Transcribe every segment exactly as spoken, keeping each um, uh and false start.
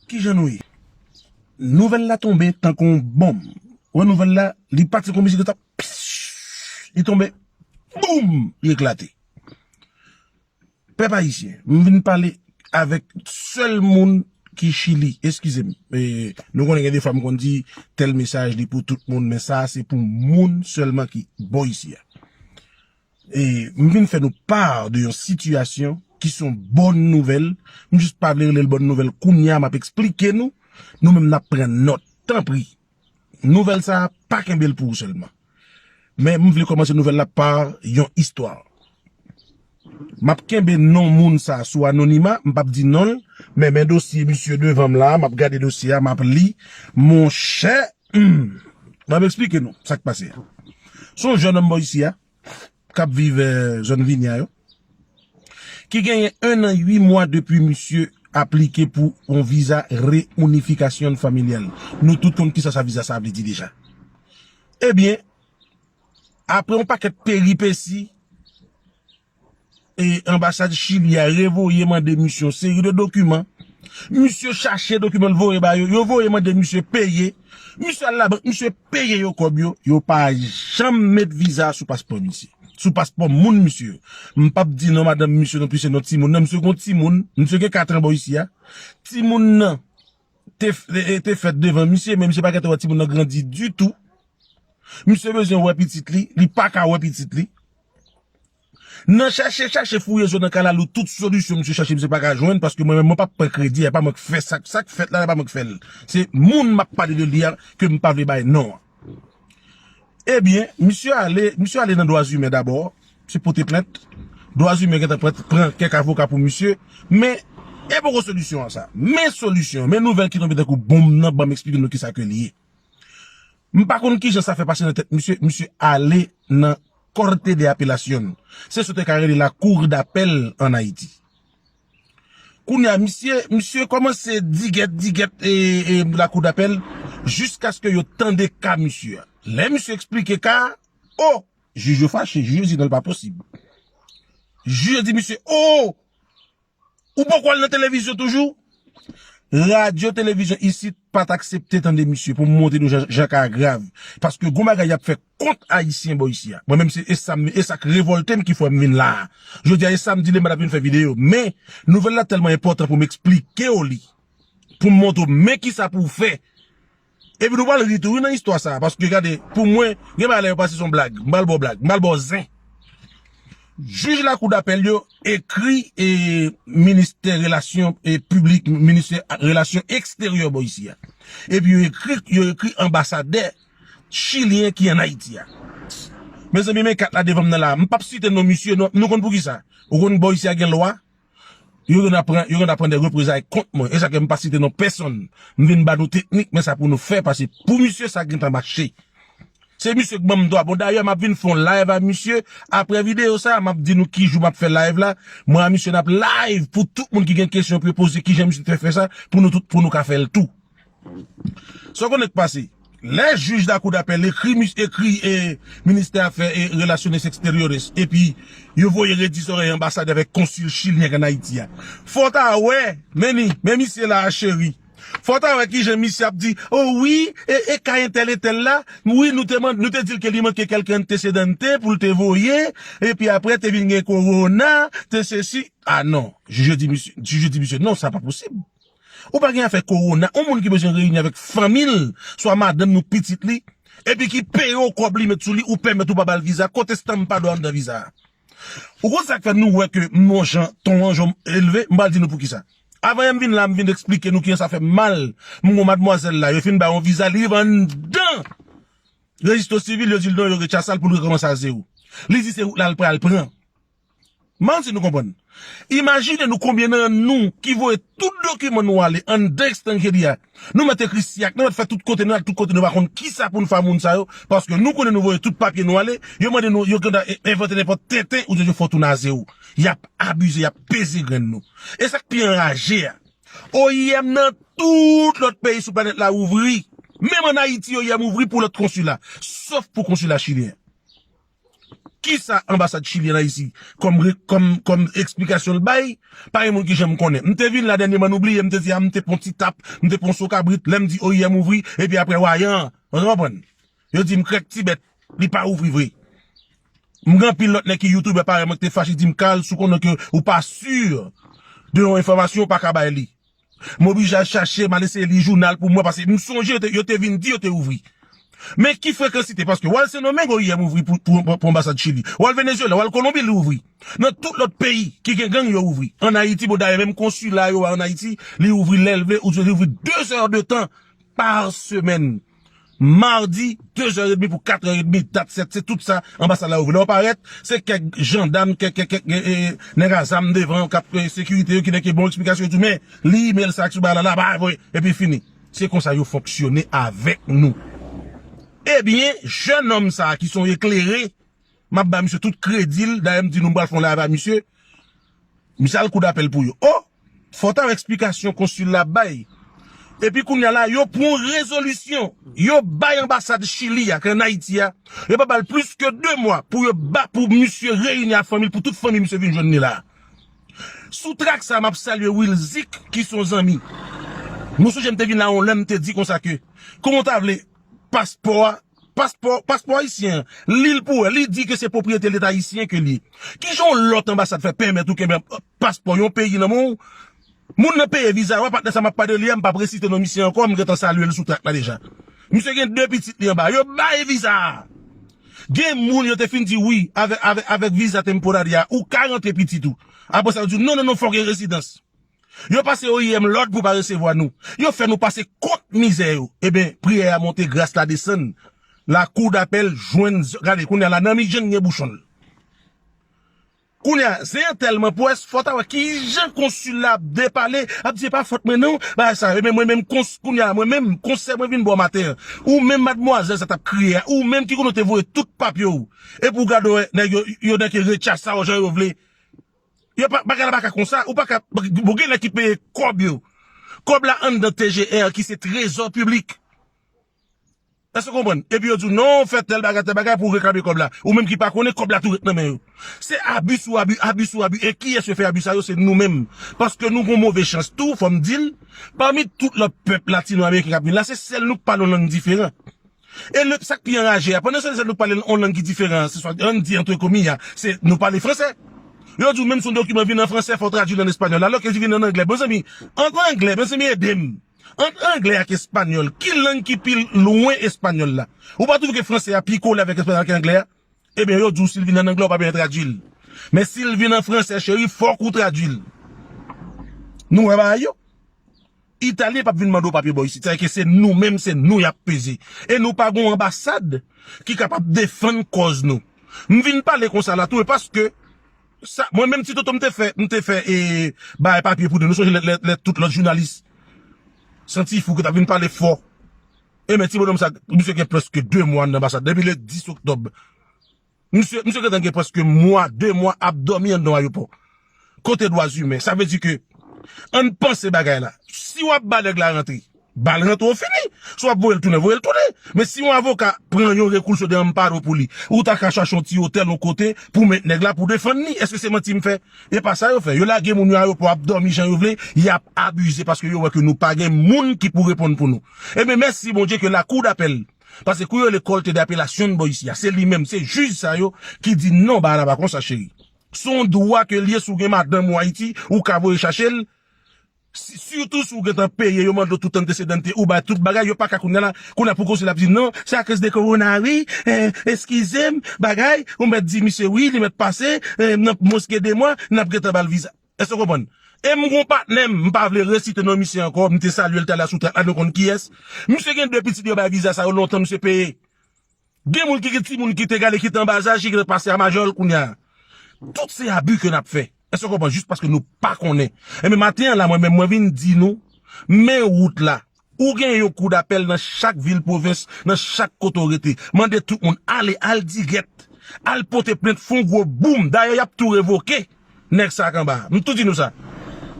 Kijan nou ye? Nouvèl la tonbe tankou yon bonm. Wè nouvèl la, li pati konmsi li t ap, psh, li tonbe, boum, li eklate. Pèp ayisyen, m vin pale avèk sèl moun ki Chili, eskize m. E, nou konnen gen de fwa m konn di tèl mesaj li pou tout moun, men sa a se pou moun sèlman ki bò isi a. E m vin fè nou pa de yon sitiyasyon ki se yon bòn nouvèl. M jis pa vle rele l bòn nouvèl kounya, m ap eksplike nou. Nou menm n ap pran nòt. Tanpri, nouvèl sa a pa kenbe l pou ou sèlman. Men m vle kòmanse nouvèl la pa yon istwa. M ap kenbe non moun sa a sou anonima, m p ap di non l, men men dosye misye devan m la, m ap gade dosye a, m ap li. Monchè, hmm, m ap eksplike nou sa k pase a. Se yon jèn nonm bò isi a, k ap viv, eh, zòn Vinya yo, ki genyen en an uit mwa depi misye aplike pou yon viza reunifikasyon familyal. Nou tout konn kisa sa viza sa vle di deja. Ebyen, apre yon pakèt peripesi, e anbasad Chili a revoye mande misye yon seri de dokiman. Misye chache dokiman l voye ba yo. Yo voye mande misye peye. Misye al labank, misye peye yo kòb yo. Yo pa janm met viza sou paspò misye. Sou paspò moun misye yo. M p ap di non madanm misye non, plis se non timoun nan. Misye gon timoun. Misye gen kat an bò isi a. Timoun nan te, te, te fèt devan misye, men misye pa gentan wè timoun nan grandi ditou. Misye bezwen wè pitit li, li pa ka wè pitit li. Nan chache, chache fouye zo nan kalalou, tout solisyon misye chache, misye pa ka jwenn, paske mwen menm, mwen p ap pran kredi, e pa mwen k fè sa, sa k fèt la, e pa mwen k fè l. Se moun m ap pale de li a, ke m pa vle bay non an. Ebyen, misye ale, misye ale nan dwa imen dabò, misye pote plent. Dwa imen gentan pran, pran kèk avoka pou misye, men e poko solisyon an sa. Men solisyon, men nouvèl ki tonbe tankou bonm nan, ban m eksplike nou kisa ke li ye. M pa konn kijan sa fè pase nan tèt misye, misye ale nan Corte de Apelación. Se sa yo te ka rele la Cour d'appel ann Ayiti. Kounye a, misye, misye kòmanse digèt, digèt, e, e, la Cour d'appel, jiskaske yo tande ka misye a. Lè misye eksplike ka a, o, jij yo fache, jij yo di non, l pa posib. Jij yo di misye, o, ou poko al nan televizyon toujou? Radyo, televizyon isit pa t aksepte tande misye pou m montre nou jan, jan ka grav. Paske gon bagay y ap fè kont Ayisyen bò isi a. Mwen menm, se, e sa, m- e sa k revòlte m ki fè m vin la a. Jodi a, e sa m di demen m t ap vin fè videyo. Men, nouvèl la tèlman enpòtan pou m eksplike w li. Pou m montre w men kisa pou w fè. Epi nou pral ri tou wi nan istwa sa a, paske gade, pou mwen, gen bagay la yo pase se yon blag, m pral ba w blag, m pral ba w zen. Jij lakou dapèl yo ekri, e, ministè relasyon, e, piblik, ministè relasyon eksteryè bò isi a. Epi yo ekri, yo ekri anbasadè chilyen ki ann Ayiti a. Mezanmi, men kat la devan m nan la, m p ap site non misye, non, nou konn poukisa? Ou konn bò isi a gen lwa? Yo gentan pran, yo gentan pran de reprezay kont mwen. E sa ke m pa site non pèsonn. M vin ba nou teknik, men sa pou nou fè, paske pou misye sa gentan mache. Se misye k ban m dwa. Bon, dayè, m ap vin fè yon live a misye. Apre videyo sa, m ap di nou ki jou m ap fè live la. Mwen a misye n ap live pou tout moun ki gen kesyon pou yo poze kijan misye te fè sa, pou nou tout, pou nou ka fè l tou. Sa w konnen k pase? Lè jij lakou dapèl ekri, mis- ekri, e, ministè afè, e, relasyones eksteryores, epi yo voye redi zòrèy anbasadè avèk konsil chilyen k ann Ayiti a. Fò w ta wè, men ni, men misye la a, cheri. Fò w ta wè kijan misye ap di, o wi, e, e ka entèl entèl la, wi, nou te, man- nou te di l ke li manke kèlke antesedante pou l te voye, epi apre te vin gen kowona, te sesi. A non, jij yo di misye, jij yo di misye, non, sa pa posib. Ou pa gen afè kowona. Yon moun ki bezwen reyini avèk fanmi l, swa madanm l ou pitit li, epi ki peye w kòb li met sou li, ou pèmèt ou pa ba l viza, kote stanm pa dwe anndan viza a? Ou konn sa k fè nou wè ke m yon jan, ton an jan m elve, m pral di nou poukisa. Avan yè m vin la, m vin eksplike nou kijan sa fè m mal. M gon madmwazèl la, yo fin ba yon viza, li rive anndan rejistro sivil, yo di l non, yo rechase l pou l rekòmanse a zewo. Li di se wout la l pral pran. Mwen si nou konprann. Imajine nou konbyen nan nou ki voye tout dokiman nou ale anndan ekstranjeri a. Nou mèt ekri syak, nou mèt fè tout kote, nou al tout kote, nou pa konn kisa pou n fè a moun sa yo, paske nou konnen nou voye tout papye nou ale, yo mande nou, yo gentan e- envante nenpòt tenten, ou di yo fò tounen a zewo. Y ap abize, y ap peze grenn nou. E sa k pi anraje a, O I M nan tout lòt peyi sou planèt la ouvri. Menm ann Ayiti, O I M ouvri pou lòt konsila, sof pou konsila chilyen. kisa anbasad Chili an Ayiti kòm re- kòm kòm eksplikasyon l bay, pa gen moun ki janm konnen. M te vin la dènyèman, nou bliye, m te di a, m te pon ti tap, m te pon so kabrit, lè m di O I M ouvri, epi apre wayan, ou konprann? Yo di m krèk ti bèt, li pa ouvri vre. M gen anpil lòt nèg ki youtubè parèy mwen ki te fache di m, Carl, si w konnen ke ou pa si de yon enfòmasyon, ou pa ka bay li. M oblije al chache, m al eseye li jounal pou mwen, paske m sonje yo te, yo te vin di yo te ouvri. Men ki frekansite, paske w al Sendomeng, O I M ouvri pou, pou, pou, pou anbasad Chili. W al Venezuela, w al Kolonbi, li ouvri. Nan tout lòt peyi ki gen gang, yo ouvri. Ann Ayiti, bon, dayè, menm konsila yo a ann Ayiti, li ouvri lè l vle, ou li ouvri de zè de tan pa semèn. Madi, de zè edmi pou kat è edmi, dat sèt, se tout sa, anbasad la ouvri. Lè w parèt, se kèk jandam, kèk, kèk, kèk, e, e, nèg a zam devan, k ap, e, sekirite yo, ki nèg ki bon eksplikasyon, yo di, men, li, men sa, sou bagay la, la, ba, voye, epi fini. Se konsa yo fonksyone avèk nou. Ebyen, jènòm sa a ki se yon eklere, m ap ba misye tout kredi l, dayè m di nou m pral fè yon live a misye, misye al kou dapèl pou yo. O! Fò ta wè eksplikasyon konsil la ap bay. Epi kounye a la, yo pran yon rezolisyon, yo bay anbasad Chili a, ki ann Ayiti a, yo pa ba l plis ke de mwa pou yo ba, pou misye reyini ak fanmi l, pou tout fanmi misye vin jwenn li la. Sou trak sa, m ap salye Wilzik, ki se yon zanmi. Nou sonje m te vin la yon lè, m te di konsa ke, kòman w ta vle paspò a, paspò, paspò ayisyen an, li l pou wè, li di ke se pwopriyete Leta ayisyen ke li ye. Kijan yon lòt anbasad fè pèmèt ou kenbe paspò yon peyi nan men w? Moun nan peye viza yo, patnè sa m ap pale de li a, m p ap resite non misye ankò, m gentan salye l sou trak la deja. Misye gen de pitit li anba, yo bay viza a. Gen moun yo te fin di wi, avèk, avèk, avèk viza temporary a, ou ka rantre pitit ou. Apre sa, yo di non, non, non, fò gen rezidans. Yo pase O I M lòd pou pa resevwa nou. Yo fè nou pase kont mizè yo. Ebyen, priyè a monte, gras la desann. Lakou dapèl jwenn, gade, kounye a la, nan mi jennyen bouchon l. Kounye a, zen an tèlman pwès, fò ta wè kijan konsil la ap depale, ap di, "E pa fòt mwen non, bagay sa." Ebyen, mwen menm, kons-, kounye a, mwen menm, konsèy mwen vin ba w maten an. Ou menm, madmwazèl sa t ap kriye a, ou menm ki konnen w te voye tout papye w. Epi w gade w wè, nèg yo, yo nèg ki retchasa w jan yo vle. Yo pa, bagay la pa ka konsa, ou pa ka, bon, gen nèg ki peye kòb yo. Kòb la anndan T G R ki se trezò piblik. Èske w konprann? Epi yo di w, "Non, fè tèl bagay, tèl bagay pou w reklame kòb la." Ou menm ki pa konnen, kòb la tou ret nan men yo. Se abi sou abi, abi sou abi. E kiyès yo fè abi sa yo? Se nou menm. Paske nou gon move chans tou, fò m di l, pami tout lòt pèp latino-ameriken k ap vin la, se sèl nou k pale yon lang diferan. E le, sa k pi anraje a, pandan se lè nou pale yon lang ki diferan, se swa, ann di, antre komiya, se nou pale fransè. Yo di w menm si yon dokiman vin an fransè, fò w tradui l an espanyòl. Alò ke li vin an anglè. Mezanmi, an anglè, mezanmi, ede m. Ant anglè ak espanyòl, ki lang ki pi lwen espanyòl la? Ou pa twouve ke fransè a pi kole avèk espanyòl ke anglè a? Ebyen, yo di w si l vin an anglè, ou pa bezwen tradui l. Men si l vin an fransè, cheri, fòk ou tradui l. Nou wè bagay yo. Italyen p ap vin mande w papye bò isit. Sa vle di ke se nou menm, se nou y ap peze. E nou pa gon anbasad ki kapab defann kòz nou. M vin pale konsa la tou, e paske sa, mwen menm ti toto m te fè, m te fè, e, bay papye pou nou. Nou sonje lè, lè, lè tout lòt jounalis santifou ki t ap vin pale fò. E men ti bonòm sa, misye gen prèske de mwa nan anbasad, depi le dis oktòb. Misye, misye gentan gen prèske mwa, de mwa ap dòmi anndan ayewopò. Kote dwa imen? Sa vle di ke, ann panse bagay la. Si w ap ba nèg la rantre, ba l rantre, w fini. Si w ap voye l tounen, voye l tounen. Men si yon avoka pran yon rekou sou de Amparo pou li, ou ta ka chache yon ti otèl, yon kote, pou met nèg la, pou defann li. Èske se manti m fè? E pa sa yo fè. Yo lage moun yo ayewopò ap dòmi jan yo vle, y ap abize paske yo wè ke nou pa gen moun ki pou reponn pou nou. Ebyen, mèsi Bondye ke lakou dapèl, paske kou yo rele kòlte de apelasyon bò isi a, se li menm, se jij sa yo ki di non, bagay la pa konsa, cheri. Se yon dwa ke l ye si w gen madanm ou Ayiti, ou ka voye chache l, si, sitou si w gentan peye, yo mande w tout antesedante, ou bay tout bagay, yo pa ka kounye a la, kounye a pou konsil ap di non, se akoz de kowona, wi, eh, eskize m, bagay, ou mèt di misye wi, li mèt pase, eh, nan mwens ke de mwa, n ap gentan ba l viza. Èske w konprann? E m gon patnè m, m pa vle resite non misye ankò, m te salye l talè sou trak la, nou konn kiyès. Misye gen de pitit yo bay viza sa yo lontan, misye peye. Gen moun ki gen timoun ki te gade, ki te anba zaj, ki te pase a majòl kounye a. Tout se abi ke n ap fè. Èske w konprann? Jis paske nou pa konnen. Ebyen, maten an la, mwen menm, mwen vin di nou, men wout la. Ou gen yon kou dapèl nan chak vil pwovens, nan chak kote w rete. Mande tout moun, ale, al digèt. Al pote plent, fè yon gwo boum. Dayè, y ap tou revoke nèg sa k anba a. M tou di nou sa.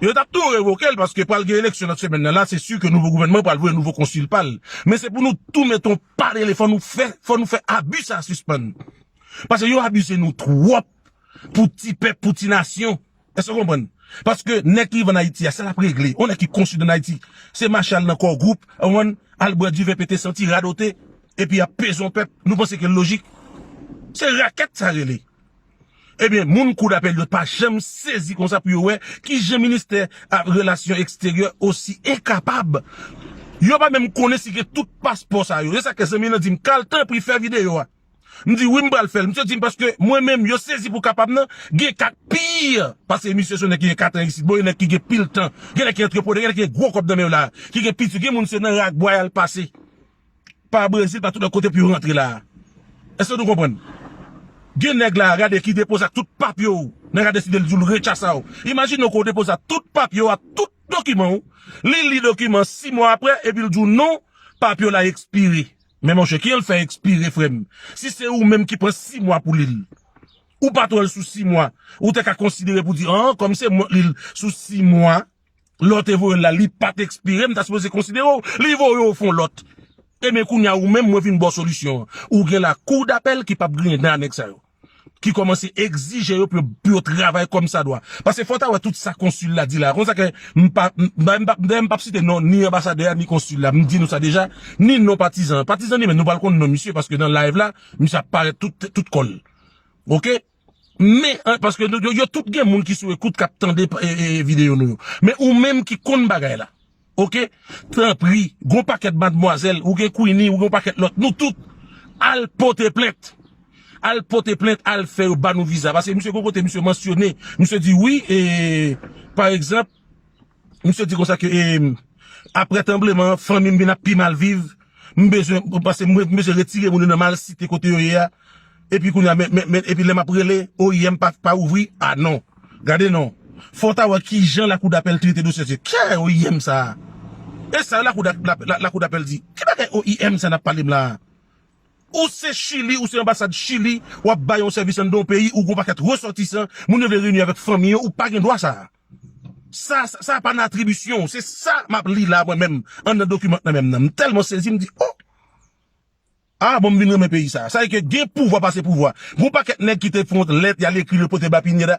Yo t ap tou revoke l paske pral gen eleksyon lòt semèn nan la, se si ke nouvo gouvènman pral voye nouvo konsil pa l. Men se pou nou tou mete yon pa rele, fò nou fè, fò nou fè abi sa sispann. Paske yo abize nou twòp pou ti pèp, pou ti nasyon. Èske w konprann? Paske nèg ki rive ann Ayiti a, sa l ap regle. Yon nèg ki konstwi ann Ayiti, se mache al nan Core Group, ou konprann, al bwè diven, pete santi, radote, epi ap peze yon pèp. Nou panse ke l lojik? Se rakèt sa rele. Ebyen, moun Kou Dapèl yo pa janm sezi konsa pou yo wè kijan ministè a relasyon eksteryè osi enkapab. Yo pa menm konnen si gen tout paspò sa yo. Se sa ke zanmi nan di m, Carl, tanpri, fè videyo a. M di, wi, m pral fè l. Misye di m, paske mwen menm, yo sezi pou kapab nan, gen ka k pi pase misye. Se yon nèg ki gen kat an isit, bon, gen nèg ki gen pil tan, gen nèg ki antreprenè, gen nèg ki gen gwo kòb nan men yo la, ki gen pitit, gen moun se nan Ragway al pase, pa Brezil, pa tout lòt kote pou yo rantre la. Èske nou konprann? Gen nèg la, gade, ki depoze ak tout papye w, nèg la deside l di w l retchasa w. Imajine w ke w depoze ak tout papye w, ak tout dokiman w, li li dokiman sis mwa apre, epi l di w non, papye w la ekspire. Men monchè, kijan l fè ekspire, frè m? Si se ou menm ki pran sis mwa pou li l, ou pa t wè l sou sis mwa, ou te ka konsidere pou di, an, kòm se mwen k li l sou sis mwa, lè w te voye l la, li pa t ekspire, m ta sipoze konsidere w. Li voye w fè yon lòt. Ebyen, kounye a, ou menm, mwen vin ba w solisyon an. Ou gen la Kou Dapèl ki p ap griyen dan a nèg sa yo, ki kòmanse egzije yo pou yo, pou yo travay kòmsadwa. Paske fò w ta wè tout sa konsil la di la. Konsa ke m pa, m, m, m, m, m p ap site non ni anbasadè a, ni konsil la. M di nou sa deja, ni non patizan an. Patizan li menm, nou pral konn non misye, paske nan live la, misye ap parèt tout, tout kò l. Oke? Men, an, paske nou, yo, yo tout gen moun ki sou ekout k ap tande, e, e, videyo nou yo. Men ou menm ki konn bagay la, oke? Tanpri, gon pakèt madmwazèl, ou gen Queenie, ou gen yon pakèt lòt, nou tout, al pote plent. Al pote plent, al fè yo ba nou viza. Paske misye gon kote misye mansyone, misye di wi, e, pa egzanp, misye di konsa ke, e, apre tranbleman an, fanmi m vin ap pi mal viv. M bezwen, paske m, m bezwen retire moun yo nan malsite kote yo ye a. Epi kounye a, men, men, men, epi lè m ap rele, O I M pa, pa ouvri. A non. Gade non. Fò w ta wè kijan lakou dapèl trete dosye se. Kè O I M sa a? E sa lakou da-, la, la, lakou dapèl di. Ki bagay O I M sa n ap pale m la a? Ou se Chili, ou se anbasad Chili, w ap bay yon sèvis anndan yon peyi, ou gon pakèt resòtisan, moun yo vle reyini avèk fanmi yo, ou pa gen dwa sa a. Sa, sa, sa pa nan atribisyon w, se sa m ap li la mwen menm, anndan dokiman nan men m nan. M tèlman sezi, m di, oh! Ah, bon, m vin renmen peyi sa. Sa vle ke gen pouvwa pase pouvwa. Gon pakèt nèg ki te fè yon lèt, y al ekri, yo pote ba Pineda.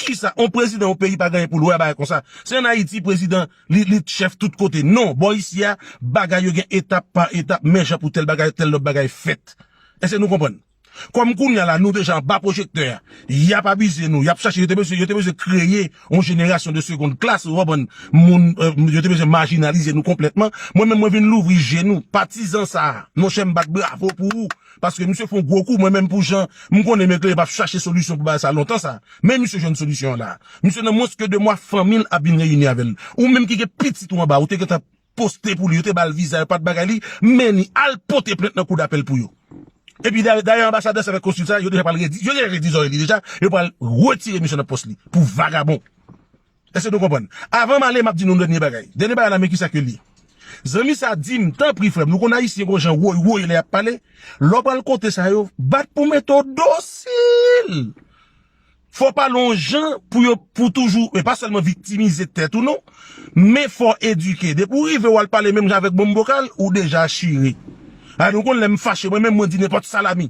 Kisa? On prezidan yon peyi pa gen anyen pou l wè bagay konsa. Se ann Ayiti, prezidan, li, li chèf tout kote. Non, bò isi a, bagay yo gen etap pa etap, men jan pou tèl bagay, tèl lòt bagay fèt. Èske nou konprann? Kòm kounye a la, nou deja anba pwojektè a, y ap abize nou, y ap chache, yo te bezwen, yo te bezwen kreye yon jenerasyon de segond klas, ou konprann, moun, euh, yo te bezwen majinalize nou konplètman. Mwen menm, mwen vin louvri je nou, patizan sa a, monchè, m bat bravo pou ou, paske misye fè yon gwo kou, mwen menm pou jan, m konnen Mèt Kleren p ap chache solisyon pou bagay sa lontan sa, men misye jwenn solisyon an la. Misye nan mwens ke de mwa, fanmi l ap vin reyini avè l. Ou menm ki gen pitit ou anba, ou te gentan poste pou li, yo te ba l viza, yo pa t bagay li, men ni al pote plent nan kou dapèl pou yo. Epi dayè, dayè anbasadè sa avèk konsil sa, yo deja pral redi, yo deja redi zòrèy li deja, yo pral retire misye nan pòs li, pou vagabon. Èske nou konprann? Avan m ale, m ap di nou dènye bagay. Dènye bagay la, men kisa ke li ye. Zanmi sa di m, tanpri frè m, nou konn ayisyen gon jan woy woy lè y ap pale, lè w pral kote sa yo, bat pou mete w dosil. Fò w pale yon jan pou yo, pou toujou, e pa sèlman viktimize tèt ou non, men fò w edike. Depi w rive w al pale menm jan avèk bonm bokal, ou deja chire. A, nou konn lè m fache, mwen menm mwen di nenpòt salami.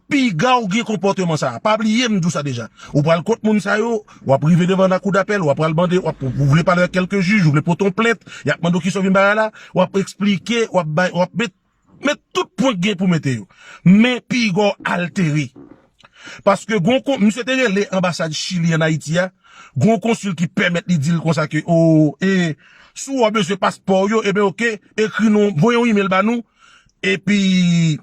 Piga w gen konpòteman sa a. Pa bliye m di w sa deja. Ou pral kot moun sa yo, w ap rive devan lakou dapèl, w ap pral mande, w ap, ou vle pale avèk kèlke jij, ou vle pote yon plent, y ap mande w kisa w vin bay la, w ap eksplike, w ap bay, w ap met men tout pwen k gen pou mete yo. Men piga w altere. Paske gon kon-, misye te rele anbasad Chili ann Ayiti a, gon konsil ki pèmèt li di l konsa ke, o, e, si w bezwen paspò w yo, ebyen oke, ekri nou, voye yon imèl ba nou, epi,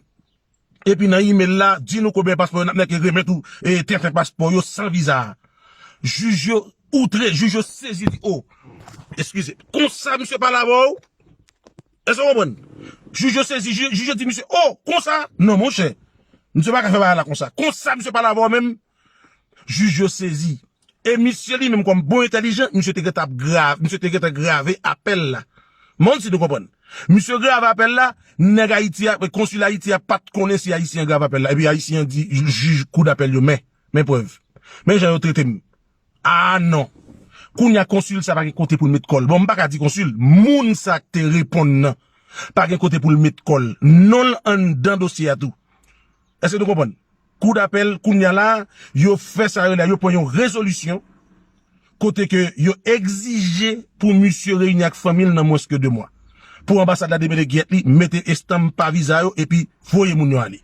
epi nan imèl la, di nou konbyen paspò yo n ap nèke remèt ou, e, tenten paspò yo san viza a. Jij yo outre, jij yo sezi, di, o, eskize, konsa misye pale avè w? Èske w konprann? Jij yo sezi, jij, jij yo di misye, o, konsa? Non, monchè. Misye pa ka fè bagay la konsa. Konsa, misye pale avè w menm? Jij yo sezi. E misye li menm kòm bon entèlijan, misye te gentan ap grave, misye te gentan grave apèl la. Mwen si nou konprann. Misye grave apèl la, nèg Ayiti a, konsil Ayiti a pa t konnen si Ayisyen an grave apèl la. Epi Ayisyen an di jij kou dapèl yo, men, men prèv. Men jan yo trete m. A non. Kounye a konsil sa pa gen kote pou l met kò l. Bon, m pa ka di konsil, moun sa k te reponn nan pa gen kote pou l met kò l. Non l anndan dosye a tou. Èske nou konprann? Kou dapèl, kounye a la, yo fè sa yo la, yo pran yon rezolisyon kote ke yo egzije pou misye reyini ak fanmi l nan mwens ke de mwa. Pou anbasad la demenm gèt li, mete estanm pa viza yo epi voye moun yo ale.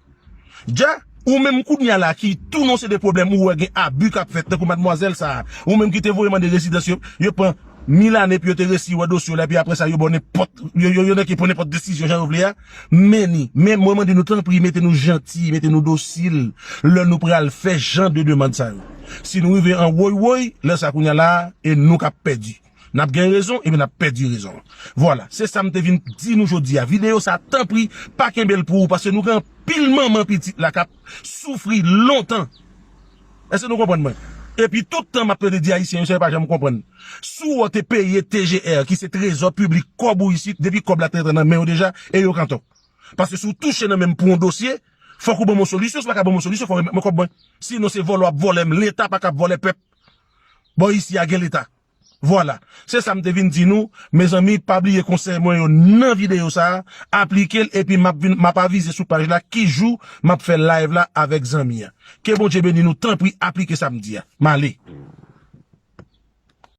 Dja, ou menm kounye a la ki tou non se de pwoblèm ou wè gen abi k ap fèt tankou madmwazèl sa a, ou menm ki te voye mande rezidans yo, yo pran mil ane pou yo te resi wè dosye w la, epi apre sa yo ba w nenpòt, yo, yo, yo nan ki pran nenpòt desizyon jan yo vle a, men ni, men mwen mande nou tanpri, mete nou janti, mete nou dosil, lè nou pral fè jan de demann sa yo. Si nou rive an woy woy, lè sa kounye a la, e nou k ap pèdi. N ap gen rezon, epi n ap pèdi rezon. Vwala, se sa m te vin di nou jodi a. Videyo sa, tanpri, pa kenbe l pou ou, paske nou gen anpil manman pitit la k ap soufri lontan. Èske nou konprann mwen? Epi tout tan m ap plede di Ayisyen yo sa, yo pa janm konprann. Si w te peye T G R, ki se trezò piblik, kòb ou isit, depi kòb la te rantre nan men yo deja, e yo kanto. Paske si w touche nan men m pou yon dosye, fòk ou ban m yon solisyon, si w pa ka ban m yon solisyon, fò w remèt mwen kòb mwen. Sinon, se vòlè w ap vòlè m, Leta pa ka ap vòlè pèp. Bò isi a gen Leta. Vwala. Se sa m te vin di nou. Mezanmi, pa bliye konsèy mwen yo nan videyo sa a. Aplike l epi m ap vin, m ap avize sou paj la ki jou m ap fè live la avèk zanmi an. Ke Bondye beni nou, tanpri aplike sa m di a. M ale.